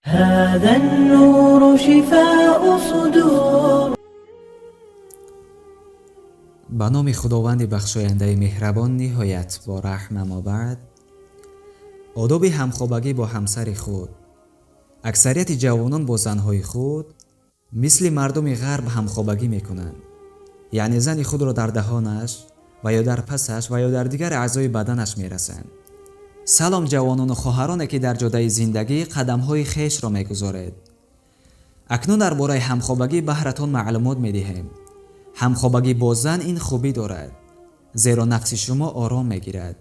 هذا النور شفاء صدور. Ба номи Худованди бахшояндаи меҳрабон, ниҳоят бо раҳм. Аммо баъд, одоби ҳамхобагӣ бо ҳамсари худ. Аксарияти ҷавонон бо занҳои худ мисли мардуми ғарб ҳамхобагӣ мекунанд, яъне зани худро дар даҳонаш ва ё дар пасаш ва ё дар дигар аъзои баданаш мерасанд. Салом, ҷавонону хоҳароне, ки дар ҷодаи зиндагӣ қадамҳои хешро мегузоред. Акнун дар бораи ҳамхобагӣ баҳратон маълумот медиҳем. Ҳамхобагӣ бо зан ин хубӣ дорад, зеро нафси шумо ором мегирад.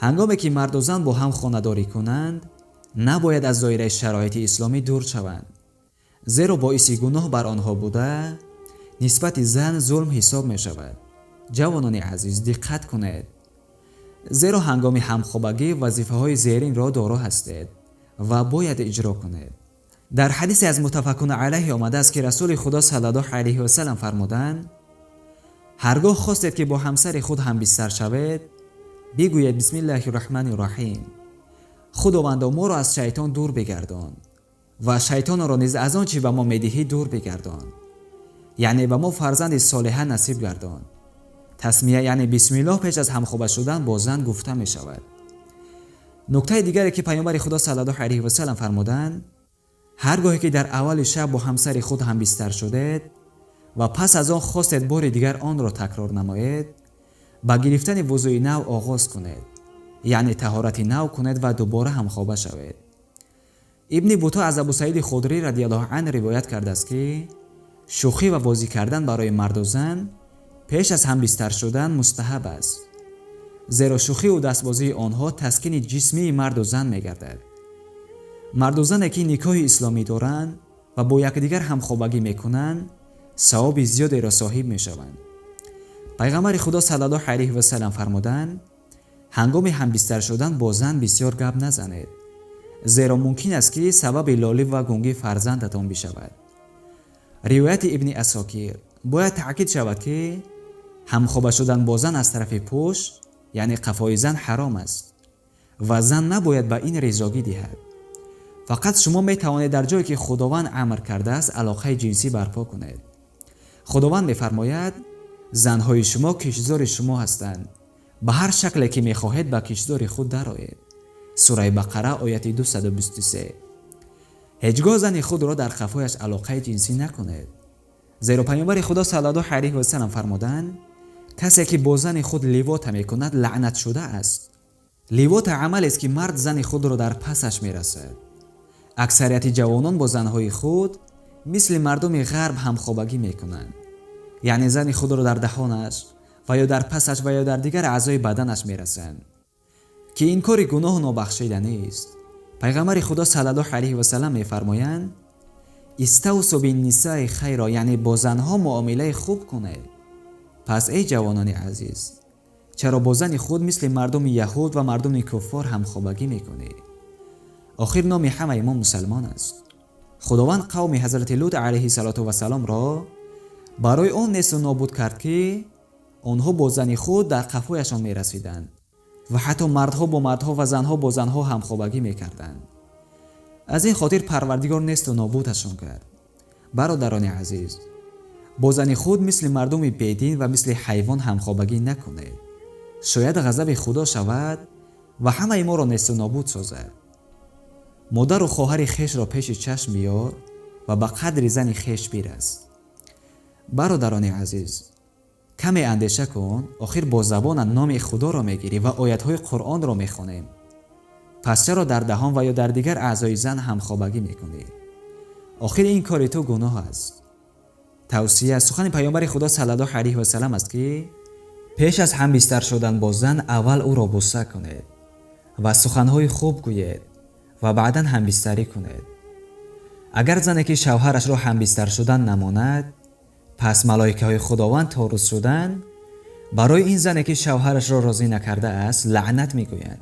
Ҳангоме ки марду зан бо ҳам хонадорӣ кунанд, набояд аз доираи шароити исломӣ дур шаванд, зеро боиси гуноҳ бар онҳо буда, нисбати зан зулм ҳисоб мешавад. Ҷавонони азиз, диққат кунед, зеро ҳангоми ҳамхобагӣ вазифаҳои зеринро доро ҳастед ва бояд иҷро кунед. Дар ҳадисе аз муттафақун алайҳи омадааст, ки Расули Худо саллаллоҳу алайҳи васалам фармуданд: «Ҳаргоҳ хостед, ки бо ҳамсари худ ҳамбистар шавед, бигӯед: бисмиллаҳи раҳмани раҳим, Худовандо, моро аз шайтон дур бигардон ва шайтонро низ аз он чӣ ба мо медиҳӣ дур бигардон, яъне ба мо фарзанди солиҳа насиб гардон». Тасмия, яъне бисмиллоҳ, пеш аз ҳамхоба шудан бо зан гуфта мешавад. Нуктаи дигаре, ки Паёмбари Худо саллаллоҳу алайҳи васалам фармуданд: ҳар гоҳе ки дар аввали шаб бо ҳамсари худ ҳамбистар шудед ва пас аз он хостед бори дигар онро такрор намоед, ба гирифтани вузӯи нав оғоз кунед, яъне таҳорати нав кунед ва дубора ҳамхоба шавед. Ибни Буто аз Абу Саиди Худрӣ радиаллоҳу ан ривоят кардааст, ки шӯхӣ ва бозӣ кардан барои марду зан пеш аз ҳамбистар шудан мустаҳаб аст, зеро шӯхиву дастбозии онҳо таскини ҷисмии марду зан мегардад. Марду зане, ки никоҳи исломӣ доранд ва бо якдигар ҳамхобагӣ мекунанд, савоби зиёдеро соҳиб мешаванд. Пайғамбари Худо саллаллоҳу алайҳи васалам фармуданд: «Ҳангоми ҳамбистар шудан бо зан бисёр гап назанед, зеро мумкин аст, ки сабаби лолӣ ва гунгӣ фарзандатон бишавад». Ривояти Ибни Асокир. Бояд таъкид шавад, ки ҳамхоба шудан бо зан аз тарафи пушт, яъне қафои зан, ҳаром аст ва зан набояд ба ин ризогӣ диҳад. Фақат шумо метавонед дар ҷое, ки Худованд амр кардааст, алоқаи ҷинсӣ барпо кунед. Худованд мефармояд: «Занҳои шумо киштзори шумо ҳастанд, ба ҳар шакле ки мехоҳед, ба киштзори худ дароед». Сураи Бақара, ояти 223. Ҳеҷ гоҳ зани худро дар қафояш алоқаи ҷинсӣ накунед, зеро Паёмбари Худо саллаллоҳу алайҳи васалам фармуданд: «Касе ки бо зани худ ливота мекунад, лаънат шуда аст». Ливота амалест, ки мард зани худро дар пасаш мерасад. Аксарияти ҷавонон бо занҳои худ мисли мардуми ғарб ҳамхобагӣ мекунанд, яъне зани худро дар даҳонаш ва ё дар пасаш ва ё дар дигар аъзои баданаш мерасанд, ки ин кори гуноҳу нобахшиданист. Пайғамбари Худо саллаллоҳу алайҳи васалам мефармоянд: «Иставсу биннисаи хайро», яъне бо занҳо муомилаи хуб кунед. Пас, эй ҷавонони азиз, чаро бо зани худ мисли мардуми яҳуд ва мардуми куффор ҳамхобагӣ мекунӣ? Охир номи ҳамаи мо мусалмон аст. Худованд қавми ҳазрати Лут алайҳи салоту вассаломро барои он несту нобуд кард, ки онҳо бо зани худ дар қафояшон мерасиданд ва ҳатто мардҳо бо мардҳо ва занҳо бо занҳо ҳамхобагӣ мекарданд. Аз ин хотир Парвардигор несту нобудашон кард. Бародарони азиз, бо зани худ мисли мардуми бедин ва мисли ҳайвон ҳамхобагӣ накунед. Шояд ғазаби Худо шавад ва ҳамаи моро несту нобуд созад. Модару хоҳари хешро пеши чашм биёр ва ба қадри зани хеш бирас. Бародарони азиз, каме андеша кун. Охир бо забонат номи Худоро мегирӣ ва оятҳои Қуръонро мехонем. Пас чаро дар даҳон ва ё дар дигар аъзои зан ҳамхобагӣ мекунӣ? Охир ин кори ту гуноҳ аст. Тавсия: сухани Паёмбари Худо саллаллоҳу алайҳи васалам аст, ки пеш аз ҳамбистар шудан бо зан аввал ӯро буса кунед ва суханҳои хуб гӯед ва баъдан ҳамбистарӣ кунед. Агар зане, ки шавҳарашро ҳамбистар шудан намонад, пас малоикаҳои Худованд то рӯз шудан барои ин зане, ки шавҳарашро розӣ накардааст, лаънат мегӯянд.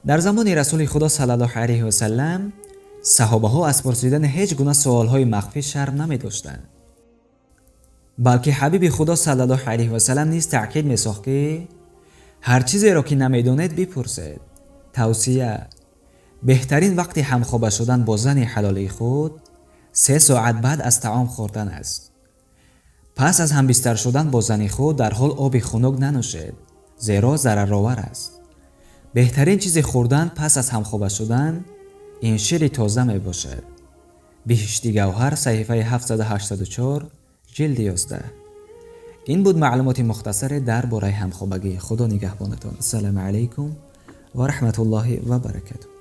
Дар замони Расули Худо саллаллоҳу алайҳи васалам саҳобаҳо аз пурсидани ҳеҷ гуна суолҳои махфӣ шарм намедоштанд, балки ҳабиби Худо саллаллоҳу алайҳи васалам низ таъкид месохт, ки ҳар чизеро, ки намедонед, бипурсед. Тавсия: Беҳтарин вақти ҳамхоба шудан бо зани ҳалолии худ 3 соат баъд аз таом хӯрдан аст. Пас аз ҳамбистар шудан бо зани худ дарҳол оби хунук нанӯшед, зеро зараровар аст. Беҳтарин чизи хӯрдан пас аз ҳамхоба шудан ин шири тоза мебошад. Биҳишти гавҳар, саҳифаи 784, ҷилди 11. Ин буд маълумоти мухтасаре дар бораи ҳамхобагӣ. Худо нигаҳбонатон. Ассалому алайкум ва раҳматуллоҳи ва баракатуҳ.